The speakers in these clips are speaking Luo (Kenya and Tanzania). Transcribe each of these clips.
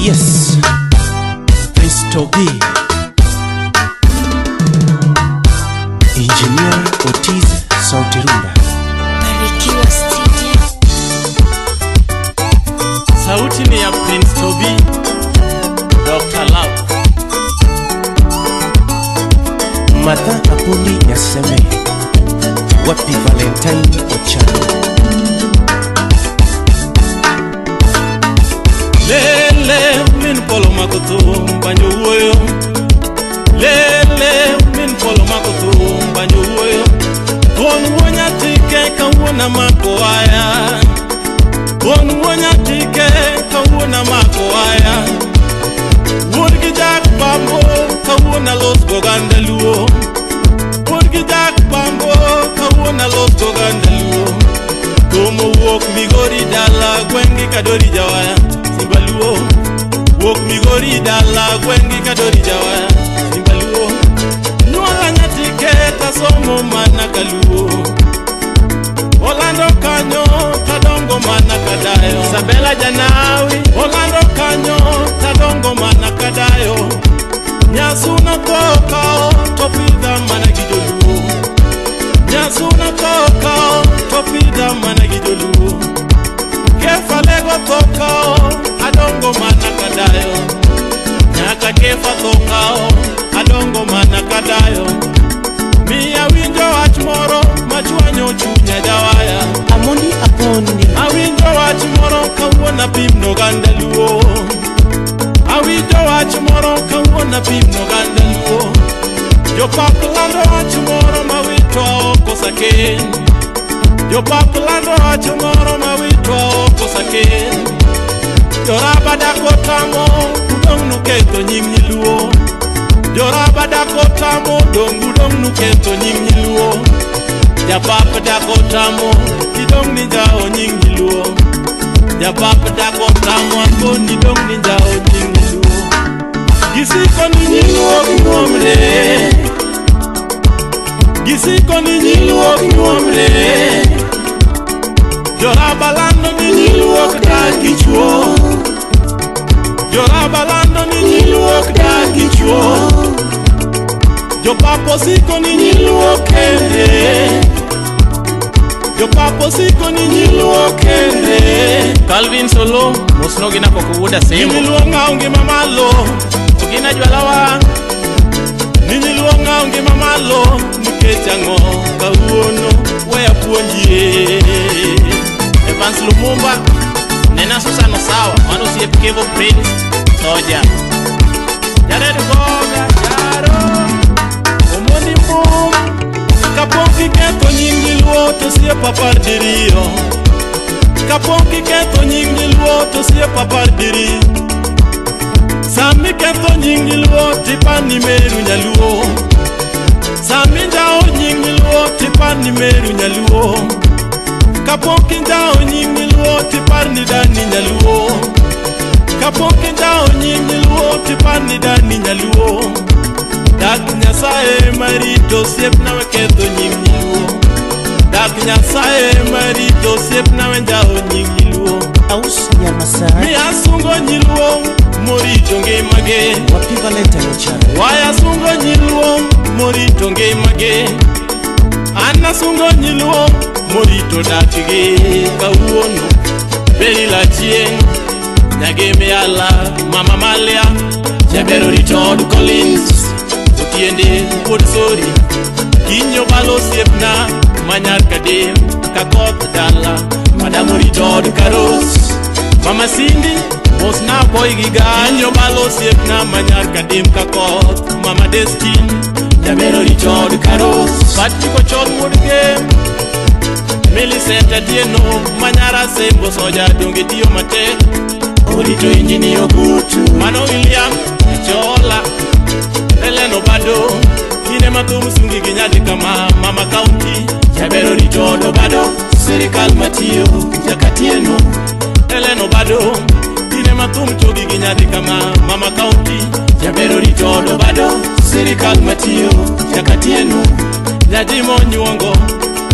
Yes, Prince Toby, Engineer Otis Sauti Runda. Barikiwa Studio. Sauti ni ya Prince Toby, Dr. Love. Martha Apondi Nyaseme, Wapi Valentine Ochano. Lele min polo makoto banyo wuoyo. Lele min polo makoto banyo wuoyo. Thuon wuo nyatike kawuono mako waya. Thuon wuo nyatike kawuono mako waya. Wuod gi Jack Bambo kawuono los goganda luo. Wuod gi Jack Bambo kawuono los goganda luo. Gomo wuok Migori dala gweng'i kadori jawaya Simba luo. Wuok Migori dala gweng'i kadori jawaya Simba luo. Nyuola nyatike tasomo mana kaluo. Olando kanyo tadongo mana kadayo. Isabella Janawi. Olando kanyo tadongo mana kadayo. Nyasuna tho kao to pidha mana gi joluo. Nyasuna tho kao to pidha mana gi joluo. Kefa lego tho kao adongo mana kadayo. Nyaka kefa tho kao adongo mana kadayo. Miya winjo wach moro machwanyo chunya jawaya. Amondi Apondi. Awinjo wach moro kawuono apimno oganda luo. Awinjo wach moro kawuono apimno oganda luo. Jopap lando wach moro mawito oko saken. Jopap lando wach moro mawito oko saken. Joraba dako tamo udong' nuketho nying nyiluo. Joraba dako tamo dong' udong' nuketho nying nyiluo. Japap dako tamo idong' ni jawo nying nyiluo. Japap dako tamo akoni dong' ni jawo nying nyiluo. Gisiko ni nyiluo ok nyuomre. Gisiko ni nyiluo ok nyuomre. Joraba lando ni nyiluo ok dak gi chuo. Joraba lando ni nyiluo ok dak gi chuo. Jopap osiko ni nyiluo kende. Jopap osiko ni nyiluo kende. Calvin Solo, mosno gina koko wuoda Sembo. Nyiluo ng'awo ngima malo. Ogina jwala wang', Ni nyiluo ng'awo ngima malo. Nikech ang'o kawuono we apuonjie. Evans Lumumba, Nena Susan Osawa, mano osiep Kevo Prince, Soja. Jared Goga Jaro. Omondi mbum. Kapok iketho nying nyiluo to siep apar diriyo. Kapok iketho nying nyiluo to siep apar diriyo. Sami ketho nying nyiluo tipani meru nyaluo. Sami njawo nying nyiluo tipani meru nyaluo. Kapok injawo nying nyiluo tipani dani nyaluo. Kapok injawo nying nyiluo tipani dani nyaluo. Dak Nyasaye marito osiepna we ketho nying nyiluo. Dak Nyasaye marito osiepna we njawo nying nyiluo. Aus Nyamasai. Miya sungo nyiluo morito ngimagi. Wapi Valentine Ochano. Waya sungo nyiluo morito ngimagi. An asungo nyiluo morito dakgi kawuono. Beri chieng' Nyageme ala mama Malia Jabero Richard Collins Otiende wuod Sori Kinyo balo osiepna manyar kadem kakoth dala Madam Richard Karos Mama Cindy mosna boy gi ga Kinyo balo osiepna manyar kadem kakoth Mama Destin Jabero Richard Karos Patrick Ochol wuod Gem Millicent Atieno Manyara Sembo Soja donge tiyo matek Orito injini Ogutu. Mano William Achola Helen Obado Kinde mathum sungi gi nyadi kama Mama County Jabero Richard Obado Sirikal matiyo Jakatieno. Helen Obado Kinde mathum chogi gi nyadi kama Mama County Jabero Richard Obado Sirikal matiyo Jakatieno. Nyajimo nyuongo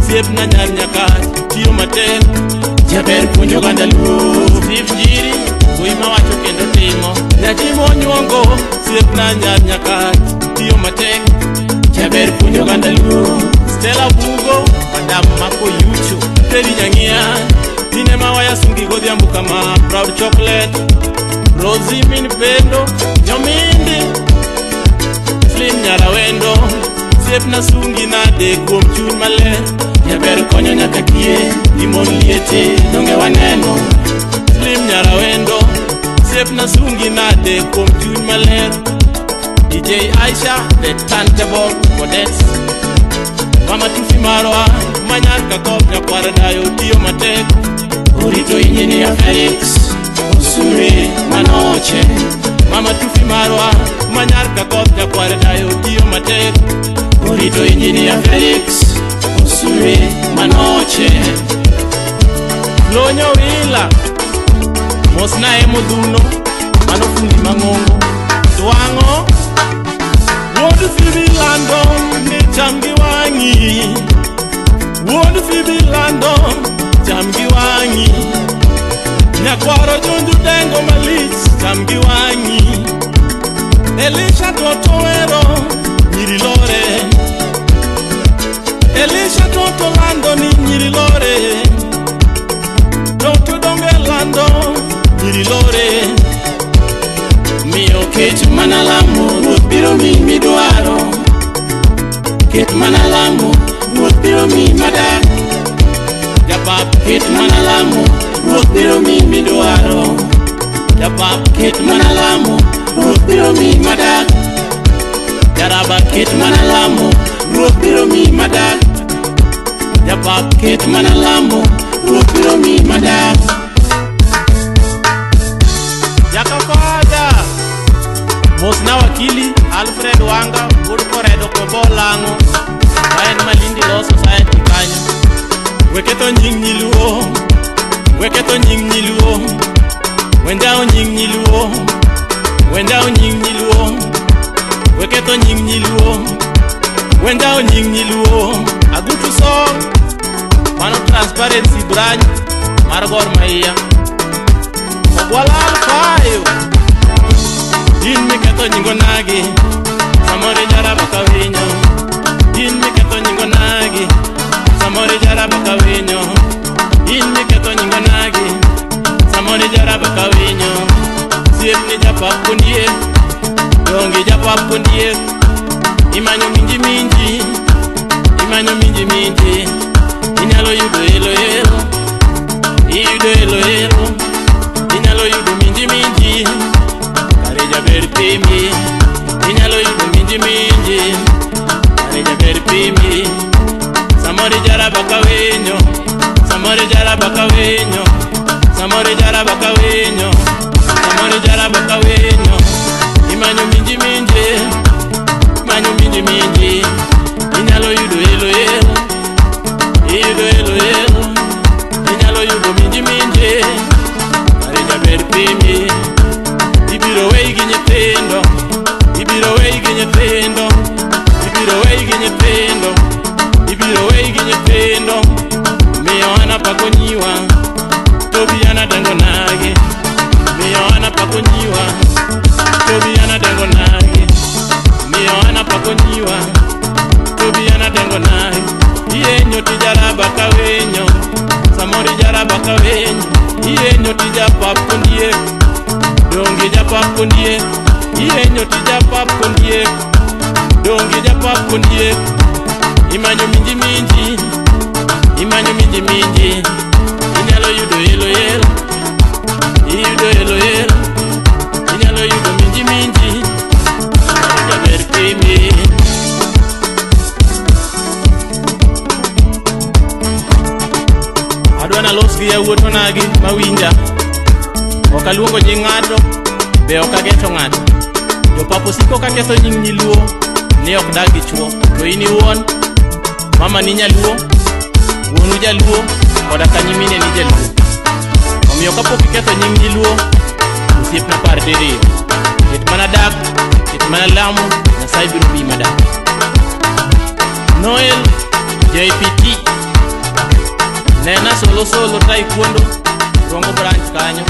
Siepna nyar nyakach tiyo matek Jaber puonjo oganda luo. Steve Njiri Wuoyi mawacho kendo timo. Nyachimo nyuongo siepna nyar nyakach tiyo matek. Jaber puonjo oganda luo. Stella Bugo, Madam Mako Yucho. Teri nyang'ia tine mawaya sungi godhiambo kama proud chocolate. Rosie min pendo nyomindi Slim nyarawendo siepna sungi nade kuom chuny maler. Jaber konyo nyaka kie gi mon liete donge waneno. Slim nyarawendo siepna sungi nade kuom chuny maler. DJ Aisha the turntable cadets. Mama Tufi marwa manyar ka nyakwar dayo tiyo matek. Orito Engineer Felix Osuri Manoche. Mama Tufi marwa manyar ka nyakwar dayo tiyo matek. Orito Engineer Felix Osuri Manoche. Lonyo wila mosna e modhuno mano fundi mang'ongo. Twang'o wuod Phoebe London ni cham gi wang'i. Wuod Phoebe London cham gi wang'i. Nyakwaro Jonju dengo malich cham gi wang'i. Elisha toto wero nyiri lore. Elisha toto lando ni nyiri lore. Toto donge lando nyiri lore. Miyo ket mana lamo ruoth biro miyi midwaro. Ket mana lamo ruoth biro miyi madak. Japap Ket mana lamo ruoth biro miyi midwaro. Japap Ket mana lamo ruoth biro miyi madak. Jaraba Ket mana lamo ruoth biro miyi madak. Japap Ket mana lamo ruoth biro miyi madak. Jakafada Mosna wakili Alfred Wanga wuod Koredo Kobo Lang'o ma en Malindi Law Society kanyo. Weketho nying nyiluo, weketho nying nyiluo, wenjao nying nyiluo, wenjao nying nyiluo, weketho nying nyiluo, wenjao nying nyiluo. Agutu Song mano Transparency Branch mar Gor Mahia. Ogwala Alfayo In miketho nyingo nagi, samoro jaraba ka winyo. In miketho nyingo nagi, samoro jaraba ka winyo. In miketho nyingo nagi, samoro jaraba ka winyo. Siepni japap kondiek, donge japap kondiek. Imanyo minji minji, imanyo minji minji. Inyalo yudo elo elo, iyudo elo elo. Inyalo yudo minji minji, kare jaber pimi. Inyalo yudo minji minji, kare jaber pimi. Samoro jaraba ka winyo, samoro jaraba ka winyo, samoro jaraba ka winyo, samoro jaraba ka winyo. Imanyo minji minji, imanyo minji minji. Inyalo yudo elo elo, iyudo elo elo. Inyalo yudo minji minji, kare jaber pimi. Ibiro weyi gi nyithindo, ibiro weyi gi nyithindo, ibiro weyi gi nyithindo, ibiro weyi gi nyithindo. Miyo an apako nyiwa, Tobi an adengo nagi. Miyo an apako nyiwa, Tobi an adengo nagi. Miyo an apako nyiwa, Tobi an adengo nagi. Iyenyo tijaraba ka winyo, samoro ijaraba ka winyo. Iyenyo tijapap kondiek, donge japap kondiek. Iyenyo tijapap kondiek, donge japap kondiek. Imanyo minji minji, imanyo minji minji. Inyalo yudo elo elo, iyudo elo elo. Inyalo yudo minji minji, jaber pimi. Adwa nalos gi yawuot onagi mawinja. Ok aluongo nying ng'ato, be ok ageto ng'ato. Jopapo siko ka ketho nying nyiluo ni ok dag gi chuo. To in iwuon, mama ni nyaluo, wuonu jaluo, koda ka nyimine ni jaluo. Omiyo kapok iketho nying nyiluo, osiepna par diriyo. Ket mana dak, ket mana lamo, Nyasaye biro miyi madak. Noel JPT Nena solo solo taekwondo Rongo branch kanyo.